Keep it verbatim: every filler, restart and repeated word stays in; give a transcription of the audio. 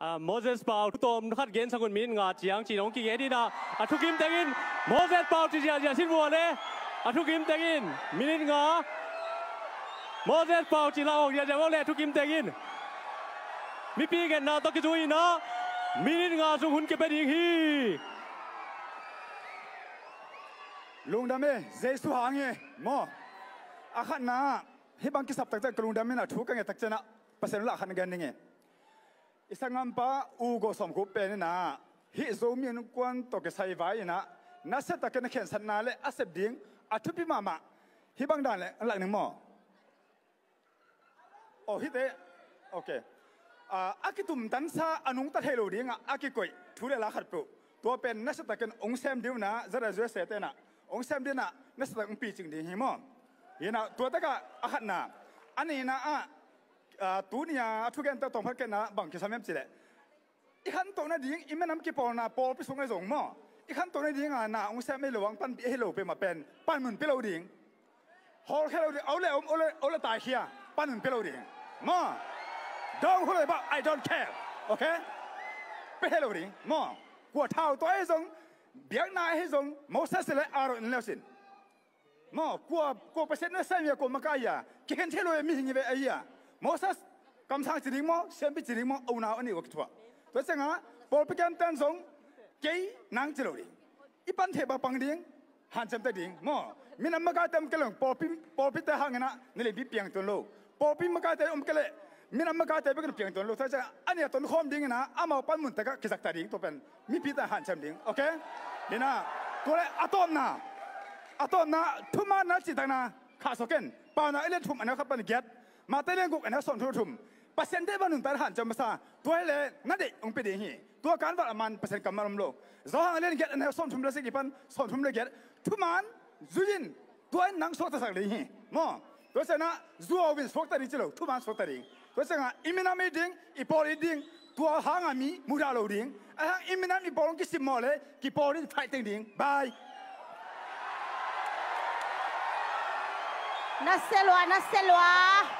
Ah, Moses Pau, thu tawm khat gensak un, minit nga ciang ci-in hong kigen hi-in ah, a thukim tengin Moses Pau ci ziahziah sin vua le. A thukim tengin minit nga. Moses Pau ci-in la hong ziahziah vua le, a thukim tengin. Mipi genna tawh kizui-in ah minit nga sung hun kipia ding hi. Lungdam e, Jesu hang hi maw. A khatna, hih bang kisap takciang ka lungdam in ah, thu ka nget takciang ah Pasian hun lah khat gen ning e. I sanggampa U Go Sawm Khup pen in ah, hih Zomi Innkuan tawh kisai vai in ah, nasia takin a khensatna le a sep ding a thupi mahmah. Hih bang dan le an lak ning maw? Oh, hihte. Ok. Ah, a kitumtansa a nungta thei lo dingah a kikoih thu le la khat peuh, tua pen nasia takin hong sem ding un ah, Z R U S A te in ah hong sem ding un ah, nasia takin hong picing ding hi maw. Hi-in ah, tua takah a khatna. A nihna ah, ah, tuni-a a thugente tawm khat kena bang kisam hiam cih leh, i khantoh nading, i minam kipawlna pawlpi sung ahi zong maw, i khantoh nading a na hong sem ahi lo, hong panpih ahi lo peuhmah pen panmun pia lo ding. Hawlkhia lo ding, a ule om, a ule, a ule taikhia, panmun pia lo ding maw. Don't worry about, I don't care. Ok? Pia thei lo ding maw. Kua thau tua ahi zong, biakna ahi zong, Moses le Aaron in le uh sin. Maw, kua, kua Pasian na sem hi a, kua makai hi a, kikhen thei lo hi a, mihing hi ve ahi a. Moses kamsang ci ding maw, siampi ci ding maw, a unau a nih uh a kithuah. Tua ciangah pawlpi kemten zong, kei nang ci lo ding. I pan theih bang pang ding, hanciam ta ding maw. Minam makaite om kei leng, pawlpi, pawlpite hangin ah na lianpi piang tuan lo. Pawlpi makaite om kei leh, minam makaite bek in piang tuan lo. Tua ciangah a nih a tonkhawm dingin ah, amau panmun takah kizak ta ding, tua pen mipite hanciam ding. Ok? Hi-in ah, tua le a tawpna, a tawpna, thumaanna cihtakna khahsuah ken. Paunak a lian thum, a neu khat pan giat. Mate lian guk, a neu sawmthum le thum. Pasian deih bang nuntak in hanciam masa. Tua hi leh na deih hong pia ding hi. Tua kanval a man Pasian kammal om lo. Johan a lian giat, a neu sawmthum le sagih pan sawmthum le giat. Thumaan zui in, tua in nang suaktasak ding hi maw. Tua ciangah zuau in suakta ding ci lo, thumaan suakta ding. Tua ciangah i minam it ding, i pawl it ding, tua hanga mi mudah lo ding. Ahi hang i minam i pawl hong kisim mawh leh, kipawl in fight teng ding. Bye. Na sia lua, na sia lua.